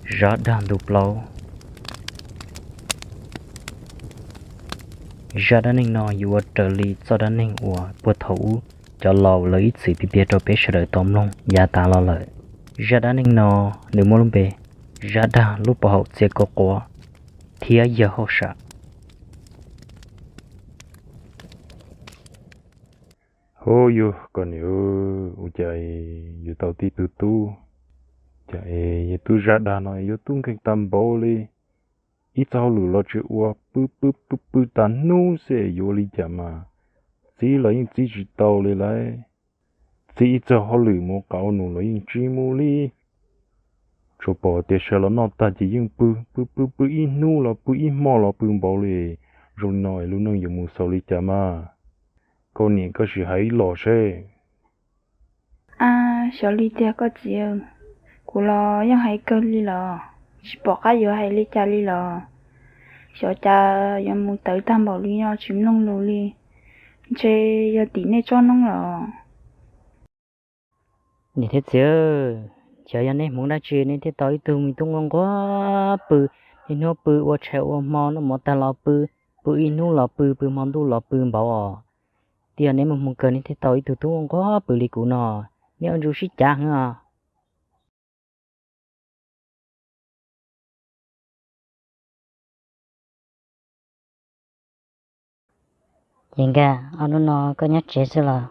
Zaj dab ntu plaub. Zaj dab neeg no yuav ua raws li txoj dab neeg uas puag thaum ub cov laus lawv ib txwm piav piav rau peb sawv daws tau mloog yav tas los lawm. Zaj dab neeg no nws muaj lub npe Zaj dag lub pov haum txiav kaus quav thiab yawg hauj sam. Hub, yog koj niam, ua cas yuav tau tib tug tub, cas es yog tub zaj dag no yuav tub nkeeg tag npaum li. Ib txoj hauj lwm los tsis ua, pw pw pw pw tas hnub xwb, yuav ua li cas mas txib los yeej txib tsis tau li lauj. Txib ib txoj hauj lwm mus qauv nus los yeej tsis mus li. Tsuas pom tias sawv los noj tag ces yeej pw pw pw pw ib hnub los pw ib hmo los pw npaum li. Zoo li no es lub neej yuav mus xaus li cas mas? Koj niam, koj sim hais ib los seb. Ab, xyov li tiag koj txiv, kuv los yeej hais kawg li los tsis pom qab yuav hais li cas li los. Xyov cas yuav mus tawv tag npaum li no tsis mloog lus li. Ntshe yog tim nej tsob noob los. Niam thiab txiv, xyov yog nej hmoov dab tsi nej thiaj tau ib tug me tub nquag nquag pw, niaj hnub pw ua tshais ua hmo, noj mov tag los pw, pw ib hnub los pw, pw hmo ntuj los pw npaum os. Twb yog nej muaj hmoo kawg nej thiaj tau ib tug tub nquag pw li kuv no, nej ua ntsuj sib cav heev os. Ces nkawd, ob hnub no koj nyob tsev xwb los?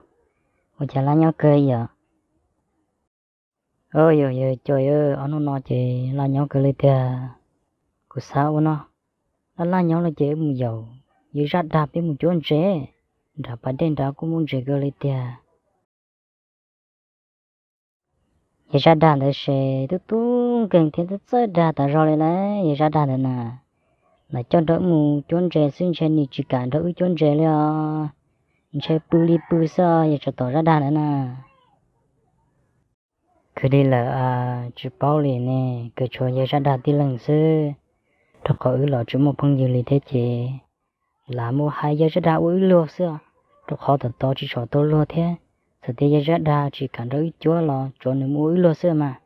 Ua cas laj nyob kawg yom? Yog yog, ob hnub no ces laj nyob kawg li tiag. Kuv xav ua no, laj laj nyob los ces wb mus yaum yawg zaj dag peb mus cuab ntses. Nram pas dej nrad kuj muaj ntses kawg li tiag. Yawg zaj dag ntawd ces tub tub nkeeg thiab txawj dag tas zog li lauj. Yawg zaj dag ntawd na, lam coj nrog wb mus cuab ntses xwb ntshe nws tsis kam nrog wb cuab ntses li os. Ntshe pw li pw xwb os, yawg tsov tom zaj dag ntawd na. Kwv li lawm, tsis paub li ne, kwv tshuav yawg zaj dag tib leeg xwb. Rau qhov wb los tsis muaj phooj ywg li thiab ces lam mus hais yawg zaj dag ua wb luag xwb os. Rau qhov tom tod tsis tshua tau luag thiab, txawm tias yawg zaj dag tsis kam nrog wb cuab los tsuav nws mus ua wb luag xwb mas.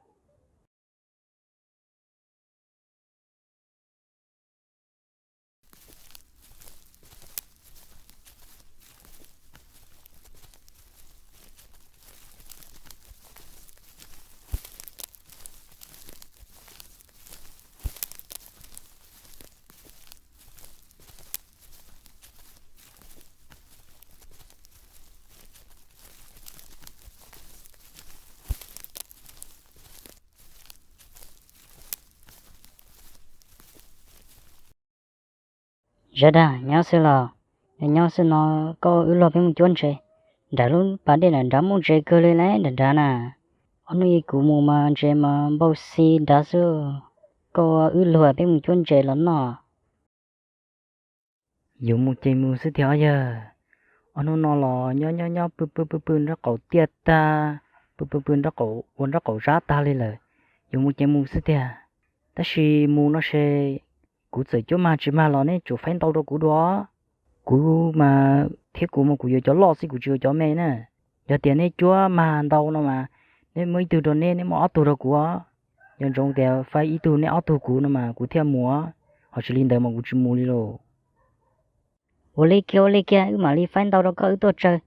Zaj dag, nyob xwb los? Nyob xwb no, koj ua wb luag peb mus cuab ntses. Nram lub pas dej nram nrad muaj ntses kawg li lauj, nram nrad na. Ob hnub ib kuv mus mas ntses mas npau xi nrad xwb. Koj ua wb luag peb mus cuab ntses los noj. Yuav mus ces mus xwb tiag os yawg. Ob hnub no los nyob nyob nyob pw pw pw pw nraub qaum tiaj tag, pw pw pw nraub qaum ua nraub qaum zab tag li lawm. Yuav mus ces mus xwb tiag. Tab sis mus no ces kuv txawm cuab mag tsis mag los neb tsum faib ntau rau kuv dua. Kuv mas thiab kuv mas kuv yuav cov loj xwb, kuv tsis yuav cov me na. Yog tias neb cuab mag ntau no mas neb muab ib tug rau neb, neb muab ob tug rau kuv. Nco ntsoov tias faib ib tug neb ob tug kuv no mas kuv thiaj mus, ho tsis li ntawd mas kuv tsis mus li lauj. Ua li kiag, ua li kiag, wb mam li faib ntau rau koj wb tuaj tsawg,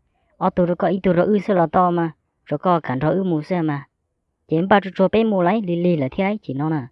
ob tug rau koj ib tug rau wb xwb los tau mas, tsuav koj kam nrog wb mus xwb mas. Ces npaj tsuag tsuag peb mus lawm, lig lig lawm thiab ces no na.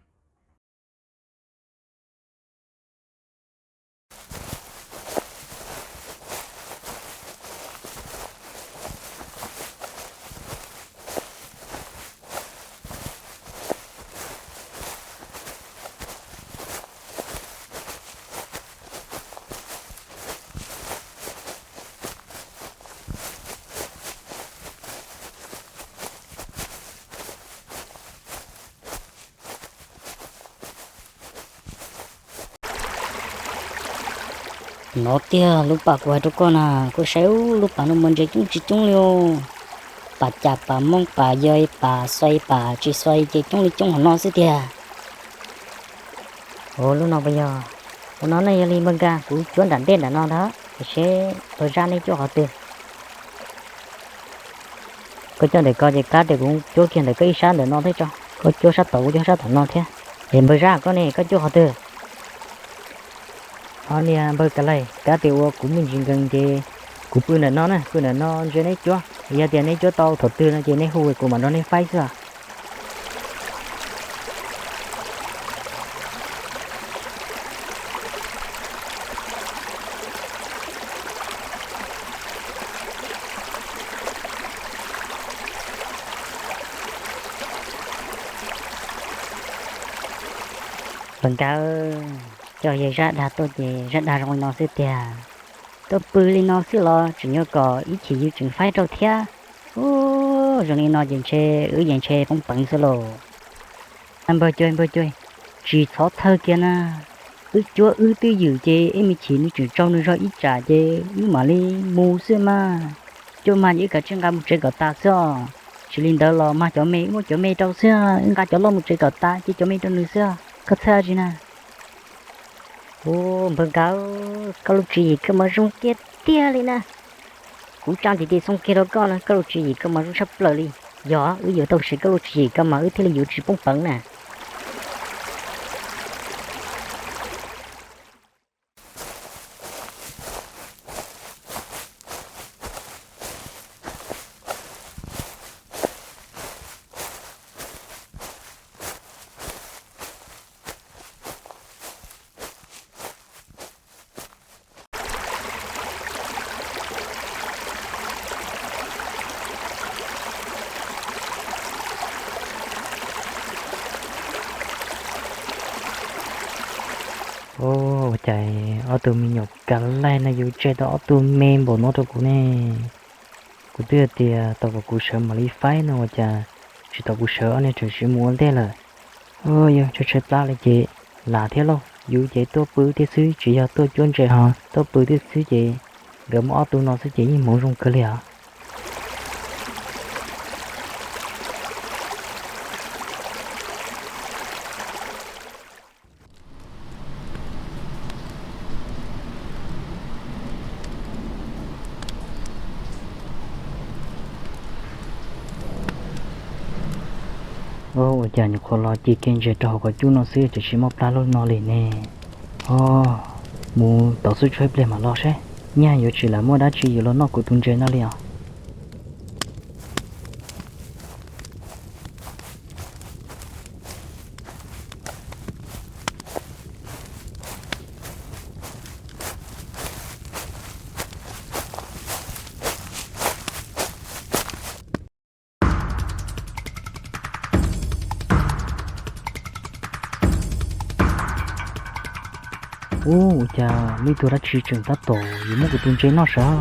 No tiag lub pas kuv hais rau koj na, koj saib lub pas no mas ntses coob tsis coob li os. Pas cas pas moob pas yos pas xais pas tsis xais ces coob li coob hauv no xwb tiag. Ua lub no puas yog? Ua no nej yog li npawg Nkaj, kuv cuab nram dej nram no ntag, tiam sis tau zaj nej cuab qhov twg? Koj coj ntawm ko ces kab tias kuv cuab kiag ntawm koj ib sab ntawm no thiab tso, koj cuab sab tod kuv cuab sab tom no thiab. Es npawg Zab koj ne, koj cuab qhov twg? Ho niag npawg Ka Laig, kab tias ua kuv me ntsis nkees ces kuv pw ntawm no na, pw ntawm no ntsia neb cuab. Yog tias neb cuab tau thaum twg no ces neb hu kuv mam nrog neb faib xwb. Npawg Nkawd, coj yawg Zab Dag tuaj ces Zab Dag zoo li no xwb tiag. Tuaj pw li no xwb los tseem yuav kom ib chim yus tseem faib rau thiab. Ub, zoo li no ces ntshe wb yeej ntshe poob peev xwb lauj. Npawg Cuag, npawg Cuag, tsis txhob txhawj kiag na. Wb cuab wb twj ywm ces ib me chim nws tseem tsaug nws zog ib tsam ces wb mam li mus xwb mas. Cuaj mag ces wb kav tsij nqa mus tsev kom tas xwb os. Tsis li ntawd los mag cov me, wb muab cov me rau xwb, wb nqa cov loj mus tsev kom tas ces cov me rau nws xwb. Koj txhawj dab tsi na? Ub, npawg Nkawd, koj lub tswv yim koj mas zoo kiag tiag li na. Kuv tsa ntiv tes xoo kiag rau koj na, koj lub tswv yim koj mas zoo tshaj plaws li. Yog wb yuav tau siv koj lub tswv yim koj mas wb thiaj li yuav tsis poob peev na. Ua cas ob tug me nyuam Ka Laig no yuav tseg tau ob tug me npaum no rau kuv ne? Kuv twb tias tau kom kuv sawv mam li faib no ua cas tsis tau, kuv sawv ob niag tseem sim mus ua ntej lawm. Yog tshaib tshaib plab li ces lam thiab lauj, yus ces tuaj pw thiab xwb, tsis yog tuaj cuab ntses ho tuaj pw thiab xwb ces nkawd muaj ob tug no xwb ces yeej hmoov zoo kawg li os. Ua cas nyuam qhuav los ci kiag ntses rau hauv qhov cub no xwb, tiam sis mob plab lub no li ne. Mus tau xub tsuag ib pliag mam los seb, nyaj yuav tsis lam muaj dab tsi yuav los noj kuv tus ntses no li os. Ub, ua cas muaj ib tug dab tsi tseem tab tom yuav muab kuv tus ntses noj sav.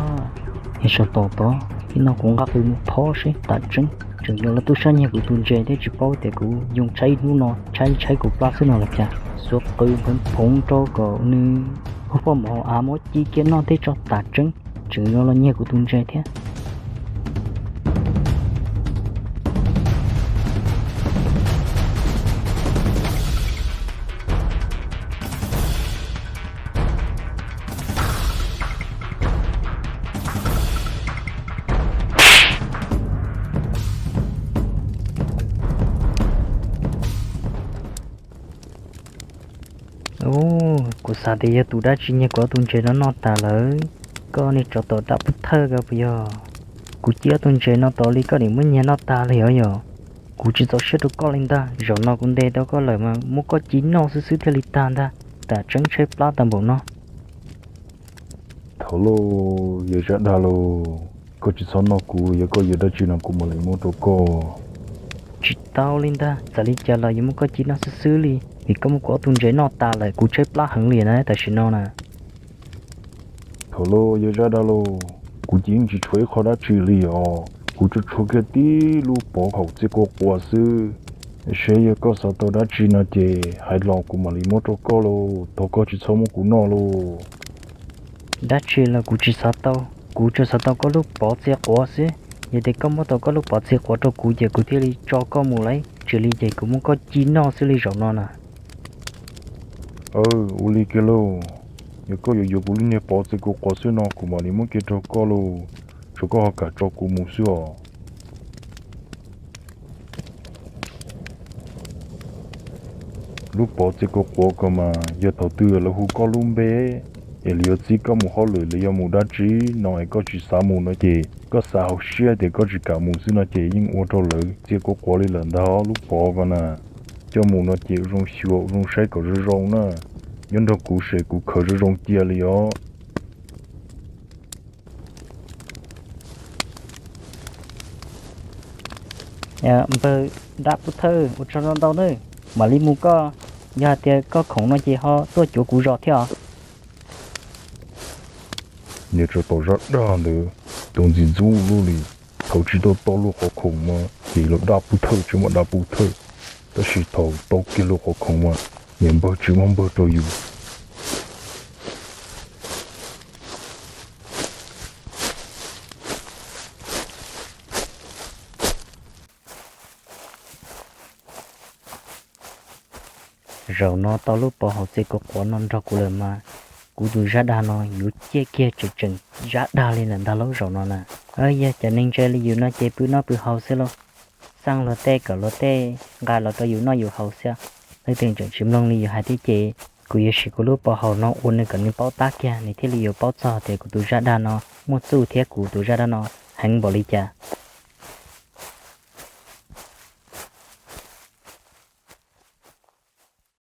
Es saum tod tod, ib no kuv nqa qws mus phob seb, tam tseeb tseem yuav los tuaj sab nyiag kuv tus ntses thiab, tsis paub tias kuv yoo tshaib ib hnub no tshaib tshaib kuv plab xwb no los cas. Xuav qws nphoov phoov rau kom nws hu poj mov av muab ci kiag noj thiab tso, tam tseeb tseem yuav los nyiag kuv tus ntses thiab. Ub, kuv xav tias yog tus dab tsi nyiag kuv ob tug ntses no noj tas lawm. Koj niag tsov tom dab pub thawj ko puas yog? Kuv ci ob tug ntses no tos li koj niam muab nyiag noj tas li os yog? Kuv tsis txaus siab rau koj li ntag, zaum no kuv ntes tau koj lawm mas muab koj ci noj xwb xwb thiaj li tag ntag, tam tseeb tshaib plab tag npaum no. Thov lauj, yawg Zab Dag lauj, koj tsis txhob noj kuv, yog koj yuav dab tsi no kuv mam li muab rau koj. Tsis tau li ntag, txawm li cas los yuav muab koj ci noj xwb xwb li, vim koj muab kuv ob tug ntses noj tas lawm, kuv tshaib plab heev li na tam sim no na. Thov lauj, yawg Zab Dag lauj, kuv ces yeej tsis tshuav ib qho dab tsi li os, kuv tsuas tshuav kiag tib lub pov haum txiaj kua quav xwb. Seb yog koj xav tau dab tsi no ces hais los kuv mam li muab rau koj lauj, thov koj tsis txhob muab kuv noj lauj. Dab tsi los kuv tsis xav tau, kuv tsuas xav tau koj lub pov txiaj quav xwb. Yog tias koj muab tau koj lub pov txiaj quav rau kuv ces kuv thiaj li tso koj mus lauj, tsis li ces kuv muab koj ci noj xwb li zaum no na. Aw, ua li kiag lauj, yog koj yuav yuav kuv lub niag pov txiaj kua quav xwb no kuv mam li muab kiag rau koj lauj, tsuas koj ho kam tso kuv mus xwb os. Lub pov txiaj kuv quav ko mas yog thaum twg lawv hu koj lub npe es lawv yuav txib koj mus hauj lwm los yog mus dab tsi no es koj tsis xav mus no ces koj xav hauv siab tias koj tsis kam mus xwb no ces yeej ua rau lawv txiaj kuv quav li lawm ntag lub pov ko na. Coj mus no ces ua zoo xyuas ua zoo saib kom zoo zoo na. Nyob nrog kuv ces kuv khaws zoo zoo cia li os. Npawg Dab Pub Thawj, ua tsaug ntau ntau nawb, mam li mus koj. Yog hais tias koj khoom no ces ho tuaj cuav kuv zos thiab os. Niag tsov tom zaj dab ntawd, tus ntxim ntxub luaj li. Thaum tsis tau tau luag qhov khoom mas ces los Dab Pub Thawj tsis muaj Dab Pub Thawj, tab sis thaum tau kiag luag qhov khoom mas niam npawg tsis muaj npawg rau yus. Zaum no tau lub pov haum txiaj kuv quav no nrog kuv lawm mas kuv tus zaj dab no yuav ciaj kiag tseem tseem zaj dab li lawm ntag lauj zaum no na. Yog cov neeg ntse li yus no ces pw noj pw haus xwb lauj. Xaj luag tej kom luag tej nqa los rau yus noj yus haus xwb. Leej twg tseem tsis mloog li yus hais thiab ces kuv yuav siv kuv lub pov haum no ua nws kom nws paub tab kiag nws thiaj li yuav paub txog tias kuv tus zaj dab no muaj txuj thiab kuv tus zaj dab no heev npaum li cas.